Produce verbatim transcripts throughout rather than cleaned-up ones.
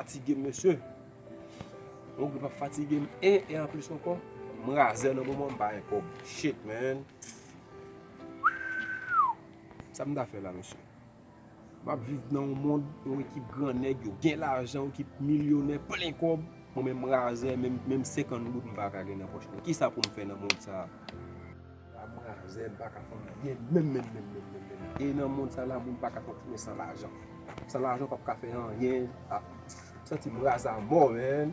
Fatige m, mesye. Yon grip ap fatige m. E, e anplis ankò, m razè nan moman m pa gen kòb. Shit, man. Sa m ta fè la, mesye? M ap viv nan yon mond, yon ekip gran nèg, yo gen lajan, yon ekip milyonè, plen kòb. Mwen menm, m razè, menm, menm senkant goud m pa ka gen nan pòch mwen. Kisa pou m fè nan mond sa a? M razè, m pa ka fè anyen, menm, menm, menm, menm, menm, menm. E nan mond sa la, moun pa ka fonksyone san lajan. San lajan, w p ap ka fè anyen. A, m santi m razè a mò, man.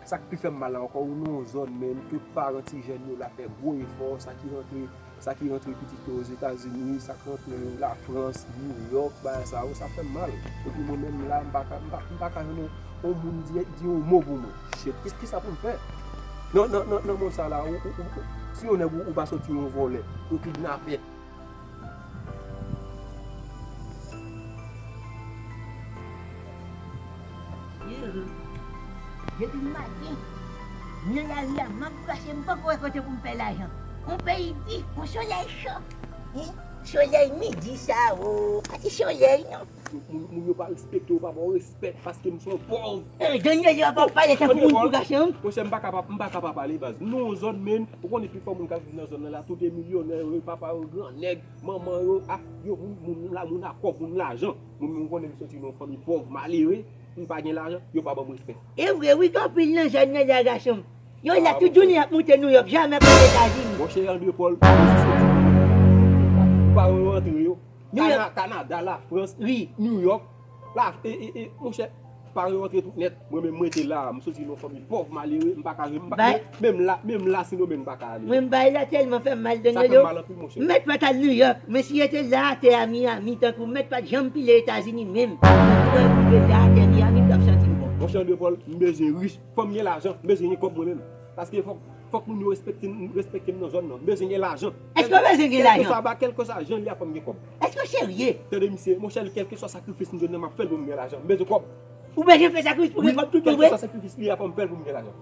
Sa k pi fè m mal la ankò, ou nan yon zòn, man, tout paran ti jèn yo la fè gwo efò, sa ki rantre, sa ki rantre pitit yo Ozetazini, sa k rantre Lafrans, New York, bagay sa yo, sa fè m mal. Epi mwen menm la, m pa ka, m pa, m pa ka jwenn yon, yon moun di, di yon mo pou mwen. Shit, ki, kisa pou m fè? Nan, nan, nan, nan mond sa la, ou, ou, ou, si yon nèg ou, ou pa soti yon vòlè, yon kidnapè. Depi maten, m nan lari a, m ap krache, m poko wè kote pou m fè lajan. On peyi di, on solèy cho. Hein? Solèy midi sa, o, pa ti solèy, non. Moun, moun yo pa respekte w, pa ba w respè, paske m se yon pòv. Eh, Daniel, yo pa pale tankou moun pou gason. Monchè, m pa kapab, m pa kapab pale, baz. Nou yon zòn, men, ou konnen pifò moun k ap viv nan zòn nan la, tout de milyonè, yo, papa yo, gran nèg, manman yo, a, yo, moun, moun la, moun a kòb, moun lajan. Mwen menm, ou konnen m soti nan yon fanmi pòv, malere, m pa gen lajan, yo pa ban m respè. E vre, wi, gen anpil nan zòn nan la, gason. Yo la tout jounen y ap moute Nouyòk, jamè pran Etazini. Monchè André Paul, m soti Nouyòk. Paran yo antre yo. Kana-, Kanada, Lafrans, Nouyòk. La, e, e, e, monchè, paran yo antre tout nèt. Mwen menm, mwen te la, m soti nan yon fanmi pòv, malere, m pa ka, m pa, menm la, menm la, Sendomeng, m pa ka ale. Mwen, bagay la tèlman fè m mal, Daniel. Sa fè m mal anpil, monchè. M mèt pa t al Nouyòk, men si yo te la atè a Miami, tankou m mèt pa t janm pile Etazini menm. Mwen, m rive la atè Miami, m t ap santi m bon. Monchè André Paul, m bezwen rich. Fò m gen lajan, m bezwen gen kòb mwen menm. Paske fòk, fòk moun yo respekte m, respekte m nan zòn nan. M bezwen gen lajan. Èske w bezwen gen lajan? Kèlkeswa ba, kèlkeswa jan li a, fò m gen kòb. Èske w serye? Tande misye, monchè, kèlkeswa sakrifis m jwenn nan, m ap fè l pou m gen lajan. M bezwen kòb. Ou bezwen fè sakrifis pou gen kòb tout vre? Kèlkeswa sakrifis li a, fò m fè l pou m gen lajan.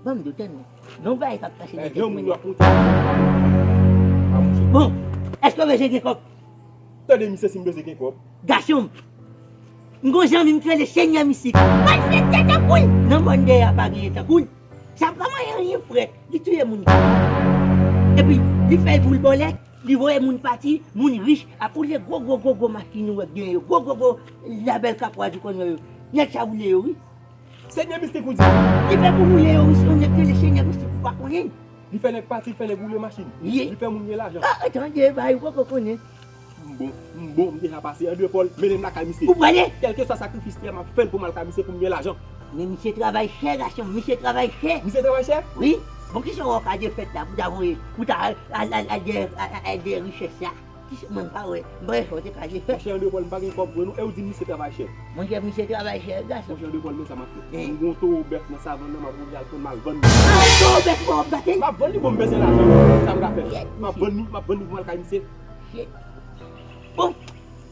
Ban m di w, tande. Non, bagay k ap pase nan tèt mwen. Bon, èske w bezwen gen kòb? Tande misye, si m bezwen gen kòb. Gason m, m gon zanmi m ki rele Senyè Mistik. Malfektè tankou l! Nan mòn dèyè a pa genyen tankou l. Sa pa manyen anyen frè. Li touye moun. Epi, li fè boul bòlèt, li voye moun pati, moun rich, ap woule gwo, gwo, gwo, gwo machin ou wè k genyen yo. Gwo, gwo, gwo labèl kapwaz ou konn wè yo. Nèg sa woule yo, wi. Senyè Mistik ou di? Li fè pou woule yo, wi, se yon nèg ki rele Senyè Mistik ou pa konnen. Li fè nèg pati, li fè nèg woule machin. Li fè moun gen lajan. Ah, tande, bay, ou poko konnen. M bon, m bon, m deja pase. André Paul, mennen m lakay misye. Ou prale? Kèlkeswa sakrifis li a, m ap fè l pou m al kay misye pou m gen lajan. Men misye travay chè, gason, misye travay chè. Misye travay chè? Wi. Bon, kisa w ka defèt la pou ta voye, pou ta al, al, al, al dèyè, al, al, al dèyè richès la? Kisa, mwen pa wè, m pa wè sa w te ka defèt. Monchè André Paul, m pa gen kòb vre non, e ou di m misye travay chè. Monchè, misye travay chè, gason. Monchè André Paul, men sa m ap fè. M gen yon towo bèf nan savann nan, m ap oblije al prann m al vann li. Ah, towo bèf pou w ap gate l? M ap vann li, bon, m bezwen lajan. Sa m ka fè? M ap vann li, m ap vann li pou m al kay misye. Shit. Bon,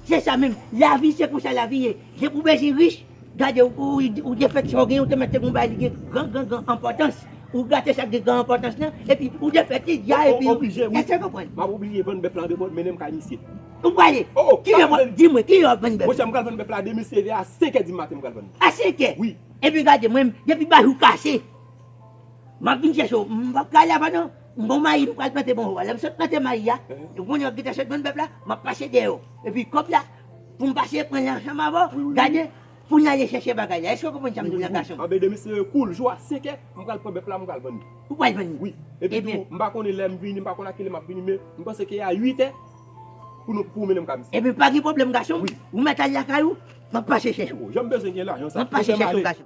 se sa menm. Lavi, se konsa lavi ye. Depi w bezwen rich, gade, ou, ou, ou defèt sa w gen, ou te mèt te gon bagay li gen gran, gran, gran enpòtans. Ou gate sa k gen gran enpòtans lan, epi ou defèt li dja, epi ou, èske w konprann? M ap oblije vann bèf la, André Paul, mennen m kay misye. Ou prale? Oh, oh, kilè w ap, di mwen, kilè w ap vann bèf la? Monchè, m pral vann bèf la demen, se leve a senk è di maten m pral vann li. A senk è? Wi. Epi gade, mwen, depi bajou kase, m ap vin chèche w. M p ap ka ale apa non. M gon mayi, m pral plante bò w a. Lè m sot plante mayi a, ou konnen w ap gentan sot vann bèf la, m ap pase dèyè w. Epi kòb la, pou m pase pran l ansanm avè w, gade, pou n ale chèche bagay la. Èske w konprann sa m di w la, gason? Anben demen se koul, jou a senk è, m pral pran bèf la, m pral vann li. Ou pral vann li? Wi. Epi tou, m pa konnen lè m vini, m pa konn a kilè m ap vini, men m panse ke a uit è pou nou, pou w mennen m kay misye. Ebyen, pa gen pwoblèm, gason m. Wi. Ou mèt al lakay ou, m ap pase chèche w. Oh, jan m bezwen gen lajan sa. M ap pase chèche w, gason.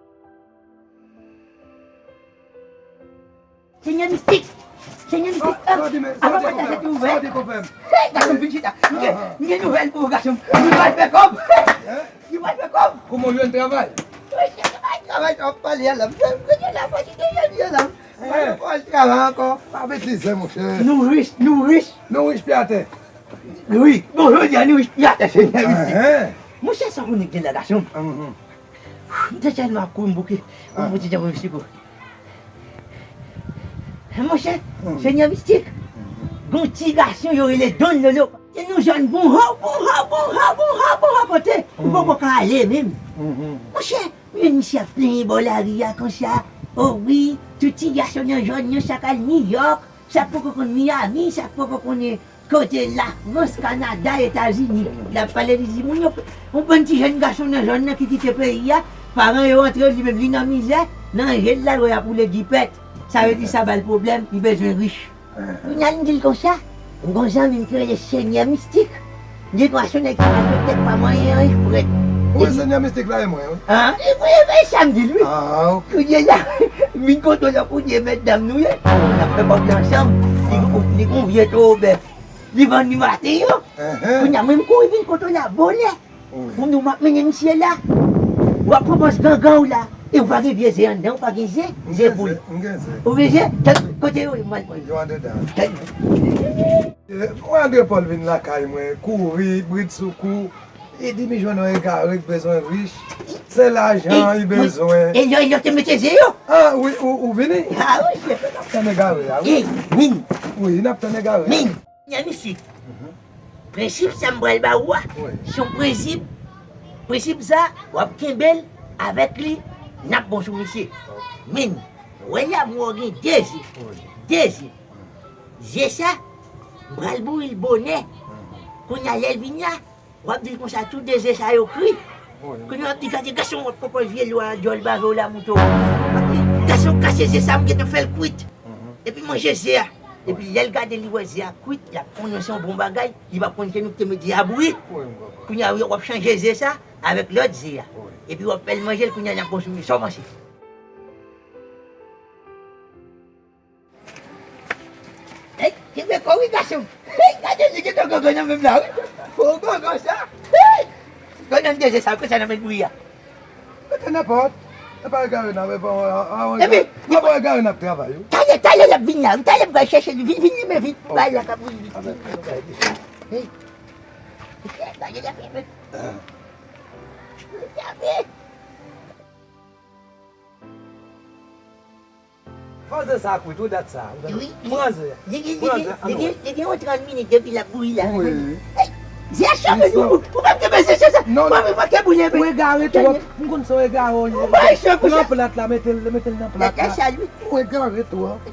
Senyè Mistik! Senyè Mistik! Ah, sa w di, men, sa w di, konpè m? Sa w di, konpè m? Hey, gason m, vin chita. M gen, m gen nouvèl pou ou, gason m. Nou pral fè kòb. Hein? Nou pral fè kòb. Kòman w jwenn travay? Wi, se travay, travay sa w ap pale a la. M jwenn, m jwenn la, fò di, jwenn la. Hein? Mwen pral travay ankò. Pa betize, monchè. Nou rich, nou rich. Nou rich pi atè. Wi, bon, jodi a, nou rich pi atè, Senyè Mistik. Hein? Monchè, sa w konnen k gen la, gason m. Mhm. M te tèlman ap kouri m bouke. Ou pou ti jan pou m siko. Monchè, Senyè Mistik, gon ti gason yo rele Don Lolo. Se nou jwenn bon ho, bon ho, bon ho, bon ho, bon ho kote. Ou poko ka ale menm. Monchè, E misye ap plenyen bò lari a konsa, o wi, tout ti gason nan zòn nan sa k al New York, sa k poko konn Miami, sa k poko konnen kote Lafrans, Kanada, Etazini. L ap pale, li di moun yo, yon bann ti jèn gason nan zòn nan ki kite peyi a, paran yo antre, li menm li nan mizè, nan je l la, l wè y ap woule jipèt. Sa vle di sa ba l pwoblèm, li bezwen rich. Kounye a, m di l konsa, m gon zanmi m ki rele Senyè Mistik. Li gon aswè nèg ki pa fè tèt pa manyen anyen frèt. Wi, Senyè Mistik la e mwen, wi. Ah, e wi, e sa m di l, wi. Ah, ok. Kounye a, m vin kote w la, kounye a, mèt dam nou ye. N ap fè kòb la ansanm. Li gon, li gon vye towo bèf. Li vann li maten yo. Kounye a, mwen m kouri vin kote w la, bonè. Wi. Moun di w m ap mennen misye la. W ap pran bòs gangan w la. E w pa gen vye ze anndan, w pa gen ze, ze poul. M gen ze. Ou gen ze? Kote yo ye? M al pran yo. Yo andedan. Mwen André Paul vin lakay mwen, kouri, bridsoukou. Li di m jwenn yon egare k bezwen rich. Se lajan li bezwen. E yo, yo te mete ze yo? Ah, wi, ou, ou vini? Ah, wi, se. N ap tann egare a, wi. Wi, n ap tann egare a. Senyè Mistik, prensip sa m pral ba ou a, se yon prensip. Prensip sa, w ap kenbe l, avèk li, n ap bon sou misye. Men, wè la, m wè w gen de je. De je. Je sa, m pral bouri l bonè. Kounye a, lè l vini a, w ap di l konsa, tou de je sa yo kri. Kounye a, w ap di, gade gason w ap pwopòz vye lwa djòl bave w la moute w. W ap di, gason kase je sa, m gentan fè l kwit. Epi manje ze a. Epi lè l gade, li wè ze a kwit, l ap konnen se yon bon bagay, li p ap konn ke nou te met ze a bouyi. Kounye a, w ap chanje ze sa avèk lòt ze a. Epi w ap fè l manje l, kounye a, n ap konsome. Sa w panse? Hey, kenbe kò wi, gason. Hey, gade li gentan gangan nan menm la, wi. Fo gangan sa. Hey! Gangan de ze sa, konsa nan men bouyi a. Mete nenpòt. E pa egare n ap, e pa, a, a, a, epi, a, bon, egare n ap travay, wi. Talè, talè l ap vin la, wi. Talè m pral chèche li. Vin, vin, vin, men vin. Bay la ka bouyi vit. Hey. Gade l ap fè, men. Gade. Fò ze sa kwit, wi, dat sa. Wi. Pran ze a. Li gen, li gen, li gen, li gen yon trant minit depi l ap bouyi la. Wi. Hey, ze a chape nou. Ou pa kenbe ze sa. Non, non. Ou pa kenbe ze sa. Ou egare twòp. M konn se w egare w ye. Pran plat la, mete l, mete l nan plat la. Ou egare twòp.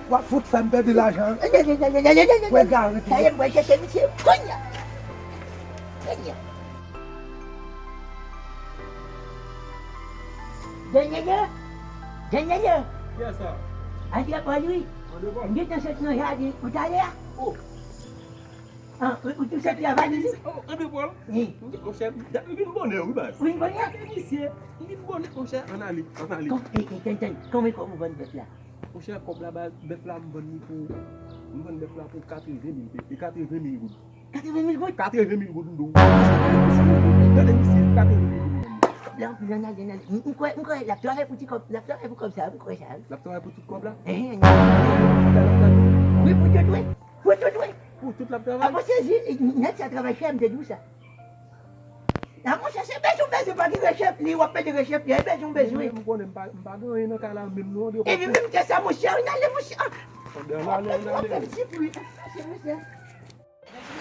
W ap fout fè m pèdi lajan. Ou egare twòp. Talè m pral chèche misye. Kounye a. Kounye a. Dènye lè. Dènye lè. Kiyès sa? André Paul, wi. André Paul. M gentan sot nan jaden ou talè a. Oh. Ah, ou, ou tou sot travay, wi. Oh, André Paul. Wi. Monchè, dat m vin bonè, wi, baz. Ou vin bonè? Gade misye, m vin bonè, monchè, ann ale, ann ale. Kon, e, e, tann, tann, konbyen kòb ou vann bèf la? Monchè, kòb la, baz, bèf la, m vann li pou, m vann bèf la pou katreven mil, e, katreven mil goud. Katreven mil goud? Katreven mil goud m di w. Gade misye, katreven mil goud m di w. Kòb la anpil, ann ale, ann ale. M, m kwè, m kwè l ap travay pou ti kòb, l ap travay pou kòb sa, m kwè sa, wi. L ap travay pou tout kòb la? Ehe, ann ale. Kòb la l ap travay? Wi, pou tout, wi. Pou tout, wi. Pou tout l ap travay? A, monchè, nèg sa travay chè, m te di w sa. A, monchè, se bezwen, bezwen, pa gen rechèf, li, w ap pèdi rechèf li, e bezwen, bezwen. Mwen menm, m konnen m pa, m pa gen anyen nan kay la, menm non, André. Epi menm ke sa, monchè, ann ale, monchè. Ann ale, ann ale. Monchè.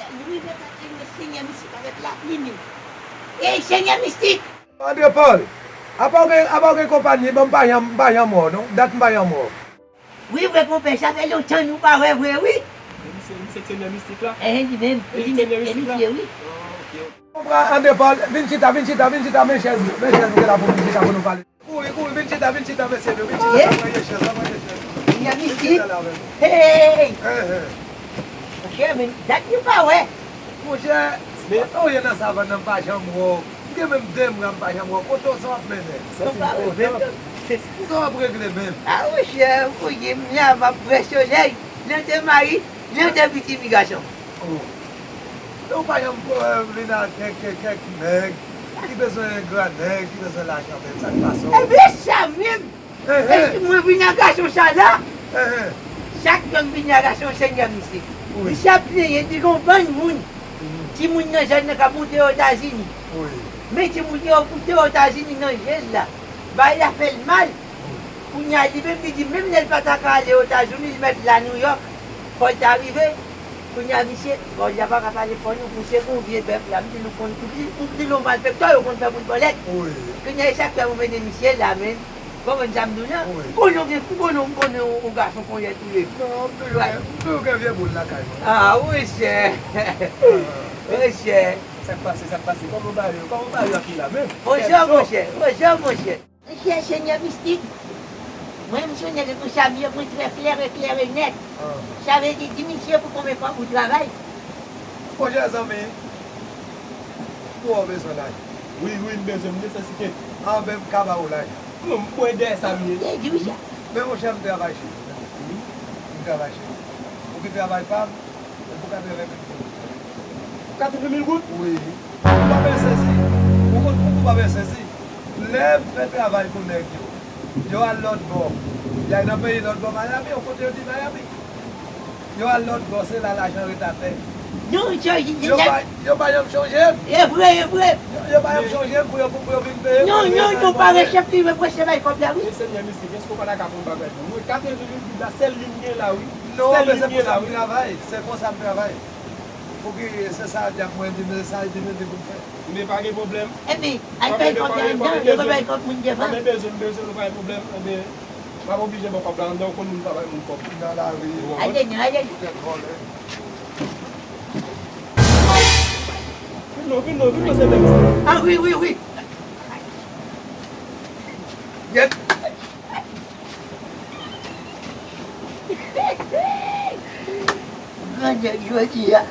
Nou rive kote nou, Senyè Mistik avèk lapli li. Ey, Senyè Mistik! André Paul, apa w gen, apa w gen konpayi, bon, m pa janm, m pa janm wè w, non. Dat m pa janm wè w. Wi, vre, konpè, sa fè lontan nou pa wè vre, wi. Misye, misye Senyè Mistik la? Ehe, li menm. E li, e misye, wi. Ah, ok, ok. Konpè André Paul, vin chita, vin chita, vin chita, men chèz, men chèz, ou gen la pou vin chita pou nou pale. Kouri, kouri, vin chita, vin chita, mesye, vin chita, la mwen ye chèz, la mwen ye chèz. Vin chita la avè m. Hey! Ehe. Monchè, men dat nou pa wè. Monchè, kote w ye nan savann nan, m pa janm wè w. M gen menm de mwa m pa janm wè w. Kote w, sa w ap mennen? Sa w ap regle menm? A, monchè, ou konnen m la, m ap bwè solèy. Lè w te mari, lè w te pitit, ti gason. Oh. Ou pa janm, eh, vin ak kèk, kèk, kèk nèg ki bezwen gran nèg, ki bezwen lajan menm, sa k pase w? Ebyen, sa menm! Ehe. Epi mwen vin a gason sa la. Ehe. Chak fwa m vin a gason, Senyè Misye. Wi. Misye ap plenyen, di gon bann moun. Mhm. Timoun nan zòn nan k ap moute Etazini. Wi. Men timoun yo moute Etazini nan jel la. Bagay la fè l mal. Wi. Kounye a, li menm, li di, menm lè l pa ta ka ale Etazini, li mèt la Nouyòk, fò l ta rive. Kounye a, misye, bon, y a pa ka pale fò, nou pouse pou vye bèf la, m di nou konn tout li, m di nou malfektè, yo konn fè boul bòlèt. Wi. Kounye a, e sa k fè mwen mennen misye la, men, konprann sa m di w lan? Wi. M konnen w gen, m konnen w, m konnen w, w gason konyèt ou ye. Non, m toujou gen, m toujou gen vye boul lakay mwen. Ah, wi, chè. Wi, chè. Sa k pase, sa k pase? Kòman w ba yo, kòman w ba yo ak li la menm? Bonjou, monchè, bonjou, monchè. Mesye Senyè Mistik, mwen, m se yon nèg konsa, m ye mwen trè klè e klè e nèt. Ah. Sa vle di, di misye pou konbyen fwa ou travay? Monchè zanmi, pou w bezwen laj. Wi, wi, m bezwen, m nesesite. Anben, m ka ba ou laj. Non, m bwè dèyè sa m ye. Ye, di w sa. Men monchè, m travay cheri. M travay cheri. Ou ki travay pa m, e pou katreven mil goud. Katreven mil goud? Wi. Ou pa bezwen sezi. Ou konn, ou pa bezwen sezi. Lè m fè travay pou nèg yo, yo al lòt bò. Y al nan peyi lòt bò Miami, yon kote yo di Miami. Yo al lòt bò, se la lajan ret atè. Non, yo, yo, yo, yo pa, yo pa janm chonje m. E vre, e vre. Yo, yo pa janm chonje m pou yo, pou, pou yo vin peye m. Non, non, non, pa rechèf li, reproche bay kòb la, wi. Men Senyè Mistik, èske w pa ta ka fè yon bagay pou mwen? Katreven mil goud la, sèl li m gen la, wi. Non, men se konsa m travay. Se konsa m travay. Pouki se sa dyab mwen di m, se sa li di m, li di pou m fè. Men pa gen pwoblèm. Epi, al bay kòb la anndan, yo pa bay kòb moun devan. Mwen bezwen, m bezwen, nou pa gen pwoblèm. Enben, m ap oblije ba w kòb la anndan, ou konn moun pa bay moun kòb. Nan lari. Ale, non, ale. Poutèt vòlè. Vin non, vin non, vin non, se menm. Ah, wi, wi, wi. Yèp. Grandèt jodi a,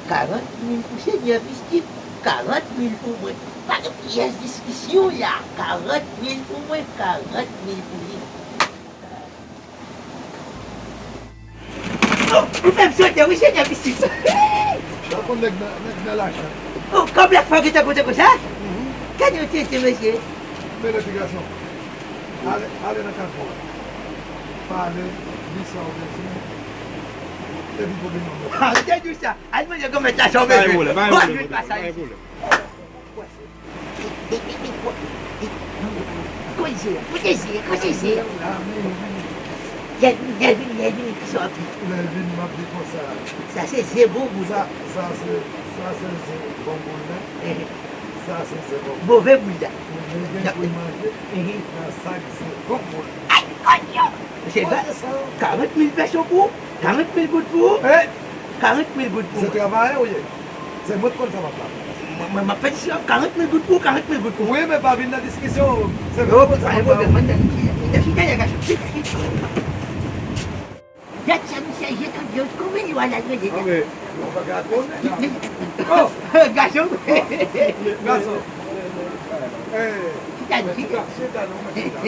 karant mil pou Senyè Mistik, karant mil pou mwen. Pa gen pyès diskisyon la. Karant mil pou mwen, karant mil pou li. Oh, ou fè m sote, wi, Senyè Mistik. Ou konn nèg nan, nèg nan lajan. Oh, kòb la fò gentan konte konsa? Mhm. Gade yon tenten, mesye. Men ti gason. Ale, ale nan kafou a. Pale, di sa w bezwen. Epi pou vin nan mwen. Ah, ou te di w sa. Al mande granmèt la sa w bezwen. Pa gen pwoblèm, pa gen pwoblèm, pa gen pwoblèm. Kote se, kote se, kote se. Lèvin, Lèvin, Lèvin, kisa w ap di? Lèvin, m ap di konsa. Sa se ze bon boul. Sa, sa se, sa se ze bon boul la. Ehe. Sa se ze bon boul. Move boul la. Ou gen pou manje nan sak ze bon boul. Ay, konyo! Se ba, karant mil peso pou ou, karant mil goud pou ou, karant mil goud pou mwen. Se travayè ou ye. Se mwen k konn sa m ap pale. Mwen, mwen, m ap fè diskisyon, karant mil goud pou ou, karant mil goud pou mwen. Wi, men pa vin nan diskisyon. Se mwen k konn sa m ap pale. Chita, chita, chita, chita. Gad sa misye jete an dèyè, konbyen li w al al rele la? Anben, ou pa ka konnen. Oh! Gason. Gason. Eh. Chita, chita. Chita, non, chita.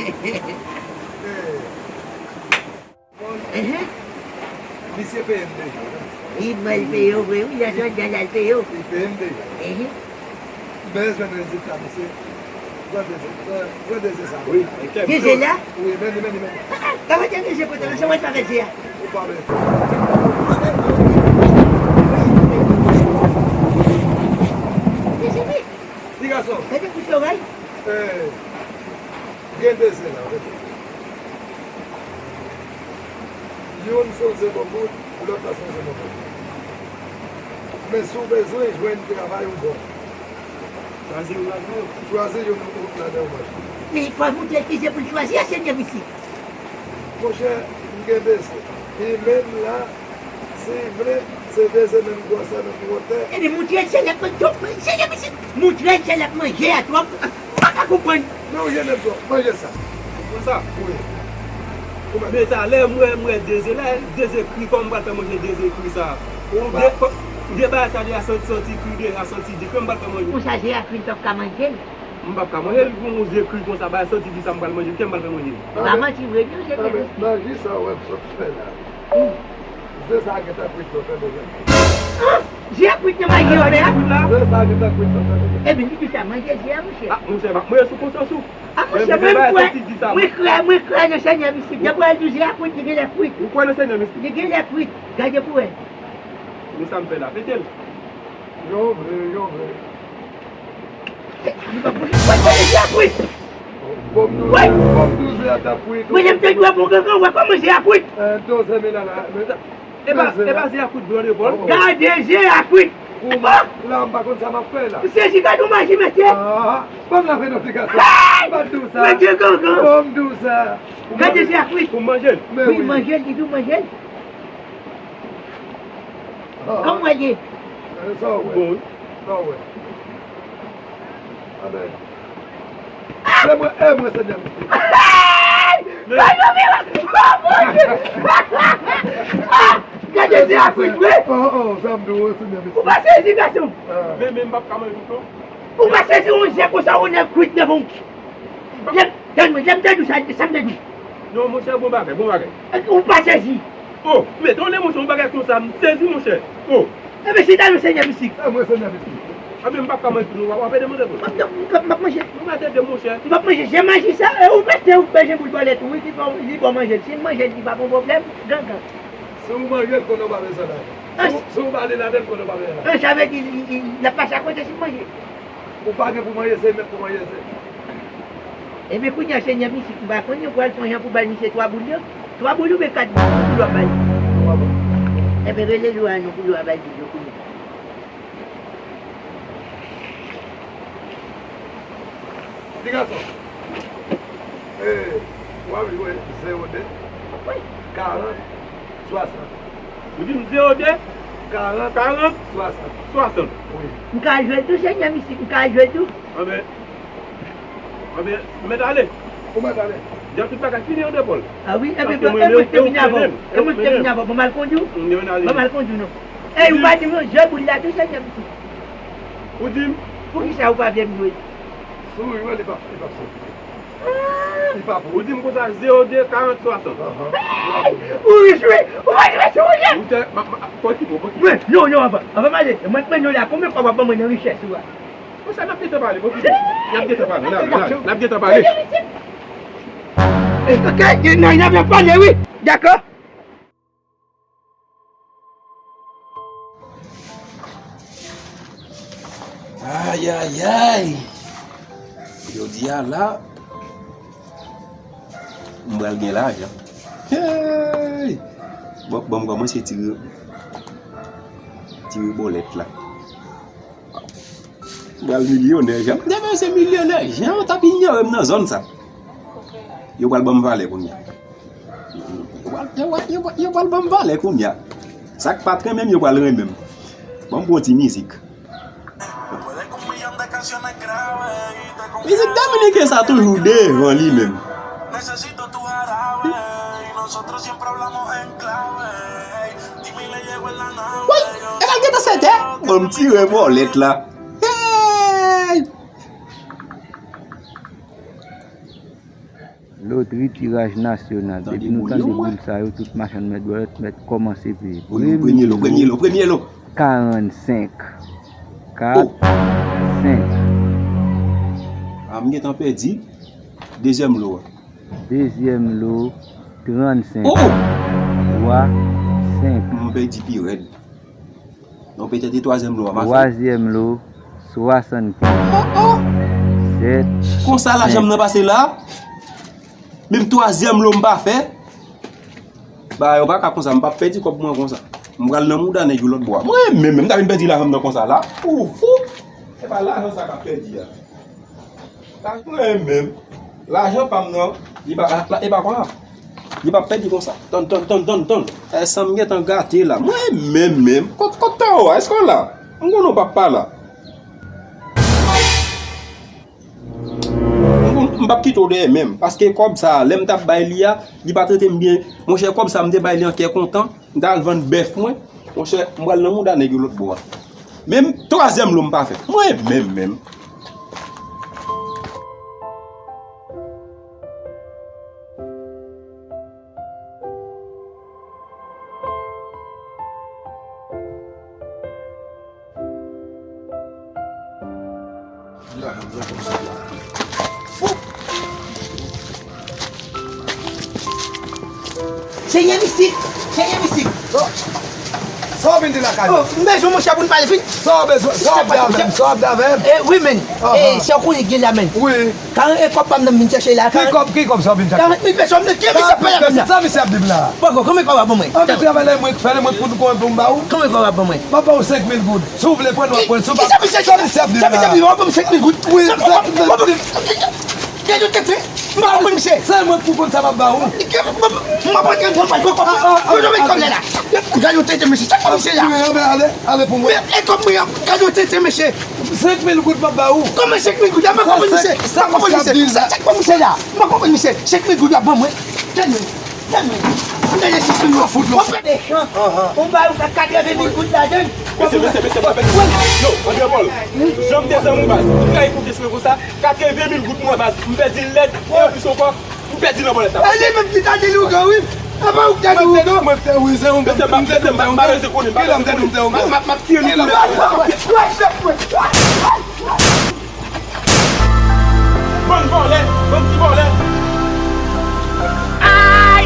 Eh. Ehe. Misye peye m deja. Li mal peye w vre, wi, lè Jòdàn al peye w. Li peye m deja. Ehe. Bezwen rezilta, mesye. Pran de ze, pran, pran de ze sa. Wi, de ze la? Wi, men li, men li, men li. Ah, ah, pa mete de ze kote, men se mwen ki pa mete ze a. Ou pa mete. Ti gason. Mete kout lòray. Eh, gen de ze la, mete. Youn se yon ze bonbon, lòt la se yon ze bonbon. Men si w bezwen jwenn travay ou bon. Chwazi youn ladan yo. Chwazi youn ladan yo manje. Men fò w montre l ki ze pou l chwazi a, Senyè Misye. Monchè, m gen de ze. E menm la, si w vle, se de ze menm gwosè, menm wotè. Ebyen, montre l se lè k manje, Senyè Misye. Montre l se lè k manje a twòp. M pa ka konprann. Men ou je menm twòp. Manje sa. Ou konn sa? Wi. Men talè m wè, m wè de ze la, de ze kri, kòman m pral fè manje de ze kri sa? Ou de, ou de bagay sa deja santi, santi kri deja, santi di, kòman m pral fè manje? Konsa ze a kri, l p ap ka manje l. M p ap ka manje l, pou yon ze kri konsa, bagay santi di sa m pral manje, kòman m pral fè manje? Pa manti vre, non, se vre. Manje sa w wè m sot fè la. Ze sa gentan kwit, non, tande byen. Ah! Ze a kwit nan manje yo la? Ze sa gentan kwit, non, tande byen. Ebyen, li di sa, manje ze a, monchè. Ah, monchè, m ap manje sou konsyans ou. Ah, monchè, mwen m kwè, mwen kwè, mwen kwè nan Senyè Mistik. Depi w al di ze a kwit, li genlè kwit. Ou kwè nan Senyè Mistik? Li genlè kwit. Gade pou wè. Men sa m fè la, pete l. Yon vre, yon vre. Li pa pou li. Wè, wè, ze a kwit. Bòm nou, bòm nou ze a t ap kwit. Mwen, lè m te dwe pou gangan, wè kòman ze a kwit. Eh, doze mil la, men, E pa, e pa se akwit blan de Pòl. Gade je akwit. Ou la, m pa konn sa m ap fè la. M sezi, gade yon maji, mesye. Ah, ban m lape non, ti gason. Hey! M pa t di w sa. Mesye gangan. Ban m di w sa. Gade je akwit. Pou manje l. Men wi, wi, manje l, li di w manje l. Ah. Kòman w ye? Eh, sa w wè? Bon, wi. Sa w wè? Amen. Se mwen, e mwen, Senyè, mesye. Ay! Ay, non, men, oh, mon Dieu! Ah! Gade, se akwit, wi! Oh, oh, sa m di w, Senyè, mesye. Ou pa sezi, gason? Ah. Men, men, m p ap ka manje tout, non. Ou pa sezi, yon je konsa, yon nèg kwit devan w. Lè m, tann mwen, lè m te di w sa, sa m te di w. Non, monchè, bon bagay, bon bagay. Ou pa sezi. Oh, men tande monchè, yon bagay konsa, m sezi, monchè. Oh. Ebyen, chita non, Senyè mistik. E mwen, Senyè mistik. Ebyen, m p ap ka manje tou non, w ap, w ap ede manje tou. M ap, m ap, m ap manje. Ou mèt ede monchè. M ap manje, je manje sa, e ou mèt ou bèje boul bòlèt ou, wi, li ba, li ba w manje. Si l manje l, li pa gon pwoblèm, gangan. Si w manje l, konnen w pa bezwen lajan. Si w, si w ba li lajan, konnen w pa bezwen lajan. An, sa vle di, li, li, l ap pase akote si l manje. Ou pa gen pou manje, se mèt pou manje, se. Ebyen, kounye a, Senyè mistik, m pa konn, yo pral fè yon jan pou bay misye twa boul yo. Twa boul oubyen kat boul, ki boul w ap bay? Twa boul. Ebyen, rele lwa nou pou lwa bay boul yo kounye a. Ti gason. Eh, w ap jwe zewo de, karant, swasant. Ou di m zewo de, karant, karant, swasant. Swasant. Wi. M ka jwe l tou, Senyè mistik, m ka jwe l tou. Anben, anben, m mèt ale. Ou mèt ale. Jan tout bagay fini an de Pòl. Ah wi, e mwen, e mwen te vini avan w. E mwen te vini avan w. Bon, m al kondi w. Bon, m al kondi w, non. Ey, ou pa di m non, je boul la tou, Senyè mistik. Ou di m? Poukisa ou pa vle m jwe? Souri, wi, li pa, li pa fè. Li pa pou. Ou di m konsa, zewo de, karant, swasant. Ou jwe, ou pa jwe sou mwen. Ou te, ma, ma, pòkipo, pòkipo. Mwen, non, non, avan, avan m ale, mwen, mwen, non, la, konbyen fwa w ap ban mwen nan richès ou a? Konsa, n ap gentan pale, pòkipo. N ap gentan pale, n ap, n ap, n ap gentan pale. Ok, n ap, n ap pale, wi. Dakò. Ay, ay, ay. Jodi a la, m pral gen lajan. Hey! Bon, bon, m kòmanse tire, tire bòlèt la. M pral milyonè, jan. Demen se milyonè, jan yo t ap inyore m nan zòn sa. Yo pral ban m valè kounye a. Yo pral, yo pral, yo pral, yo pral ban m valè kounye a. Sa k pa t renmen m, yo pral renmen m. Ban m pran ti mizik. Mizik dominiken sa toujou devan li menm. Woy, e pa l gentan sèt è? Ban m tire bòlèt la. Hey! Lotri tiraj nasyonal. Depi nou tande boul sa yo, tout machann mèt bòlèt mèt kòmanse peye. Premye lo, premye lo, premye lo. Karannsenk. Kat, senk. A, m gentan pèdi. Dezyèm lo a. Dezyèm lo, trannsenk. Twa, senk. M pèdi pi rèd. Non, petèt e twazyèm lo a, m a fè. Twazyèm lo, swasannkenz. Oh, oh! Sèt. Konsa lajan m nan pase la? Menm twazyèm lo m pa fè. Bagay yo pa ka konsa, m p ap pèdi kòb mwen konsa. M pral nan mouda nèg yo lòt bò a. Mwen menm, menm, m ta vin pèdi lajan m nan konsa la. Ou fou? Se pa lajan sa k ap pèdi a. Mwen menm, lajan pa m nan, li pa, la, e pa konsa. Li p ap pèdi konsa. Tann, tann, tann, tann, tann. E san m gentan gate la. Mwen menm, menm. Kot, kot Tao a? Èske w la? M konnen w p ap pa la. M, m p ap kite w dèyè menm. Paske kòb sa a, lè m t ap bay li a, li pa trete m byen. Monchè, kòb sa a, m te bay li an kè kontan. M t al vann bèf mwen. Monchè, m pral nan mouda nèg yo lòt bò a. Menm twazyèm lo m pa fè. Mwen menm menm. Senyè mistik! Senyè mistik! Sa w vin di lakay mwen? Oh, m bezwen monchè pou n pale, vin. Sa w bezwen? Sa w ap di avè m? Sa w ap di avè m? Eh, wi, men. Eh, sa w konnen gen la, men. Wi. Karant mil kòb pa m nan m vin chèche la. Ki kòb, ki kòb sa w vin chèche? Karant mil peso m nan, ki misye ap pale avè m la? Sa misye ap di m la? Poko, konbyen kòb w ap ban mwen? Ann, travay la, mwen k fè l, mwen k pou, pou m ba ou. Konbyen kòb w ap ban mwen? M ap ba ou senk mil goud. Si w vle pran l, w ap pran l. Si w pa, sa misye ap di m la? Sa misye ap di m, w ap ban m senk mil goud. Wi, senk mil goud. Gade yon tenten. M pa konprann misye. Se mwen k pou konn sa m ap ba ou. M ap rantre nan kòb la, m pa konprann. Yo jwenn kòb la la. Gade yon tenten, mesye. Sa kòb misye la? Ale, ale pou mwen. E kòb mwen an, gade yon tenten, mesye. Senk mil goud m ap ba ou. Kòman senk mil goud la? M pa konprann misye. M pa konprann misye. Sa kòb misye la? M pa konprann misye. Senk mil goud la ban mwen. Tèl mwen. Tèl mwen. Tèl mwen senk mil goud. Fout mechan. Ou ba yo fè katreven mil goud ladan l. Mesye, mesye, mesye, mesye. Yo, André Paul. Jan m te zanmi w baz. Ou trayi konfyans mwen konsa. Katreven mil goud mwen baz. M pèdi l nèt. E anplis ankò, m pèdi nan bòlèt la. E li menm ki ta di lougan, wi. E pa ou ki ta di lougan. Mwen te, wi, se ou menm. Mesye, m ap, mesye, m ap, m ap, m ap, m ap tiye nou tou lè. M ap, m ap tiye nou tou lè. Bann vòlè, bann ti vòlè. Ay!